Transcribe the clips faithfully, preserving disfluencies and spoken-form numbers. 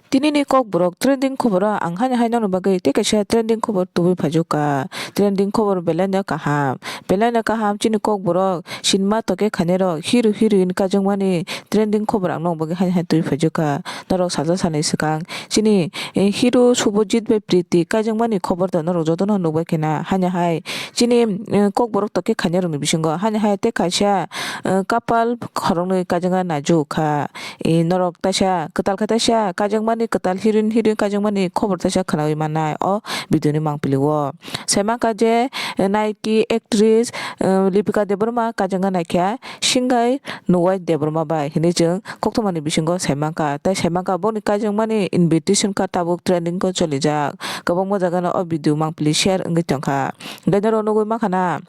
Tini ni Kokborok trending khobor o ang haino hai nokni bagwi tei kaisa trending khobor tubui phaijokha. Trending khobor belai no kaham, belai no kaham chini Kokborok sinima tokhe khainai rok hero heroine kaijakmani trending khobor ang nokni bagwi haino hai tubui phaijokha. Norok sajak sanai swkang chini, eh, hero Subhajit bai Priti kaijakmani khobor to norok jotono nukbai khena haino hai chini, eh, Kokborok tokhe khainai rokni bisingo haino hai tei kaisa, eh, couple khoroknwi kaijakna naijakha. E, norok taisa kwtal khe taisa kaijakmani, kwtal heroine heroine kaijakmani khobor taisa khwnaui mannai o video ni mangpili o. Saimankha je, e, naiki actress, e, Lipika Debbarma kaijakna naikha Singai Nuwai Debbarma bai hinwi chwng koktwmani bisingo saimankha. Tai saimankha boni kaijakmani invitation card tabuk trending o cholijak. Kwbangma jagano o video mangpili share wngwi tongkha. Tei norok nugwi mankha na,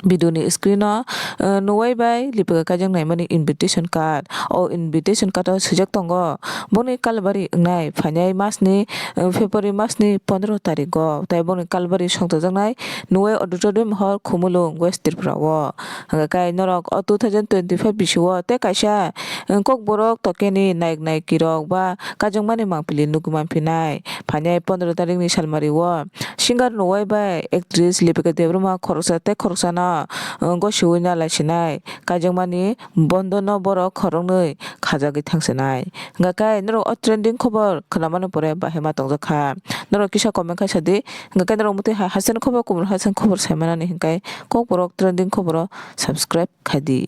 video ni screen o, eh, Nuwai bai Lipika kaijak naimani invitation card. O invitation card o swijak tongo, boni kalbari wngnai phainai mas ni, eh, February mas ni pondro tarik o. Tai boni kalbari songchajaknai Nuwai Auditorium Hall, Khumulwng, West Tripura o. Hwnkhe kai norok o two thousand twenty-five bisio tei kaisa, eh, Kokborok tokeni naik naiki rok ba kaijakmani mangpili nugwi manphinai. Phainai pondro tarik ni salmari o. Singer Nuwai bai actress Lipika Debbarma khoroksa tei khoroksano, uh, gosiui na laisinai kaijakmani bondono borok khoroknwi khajagwi thangsinai. Hwnkha khe norok o trending khobor khwnamani pore bahai ma tongjakha. Norok kisa comment khai sadi. Hwnkha khe norok mutwi hai hasen khobor kubun hasen khobor saimanani hwnkhe Kokborok trending khoboro subscribe khaidi.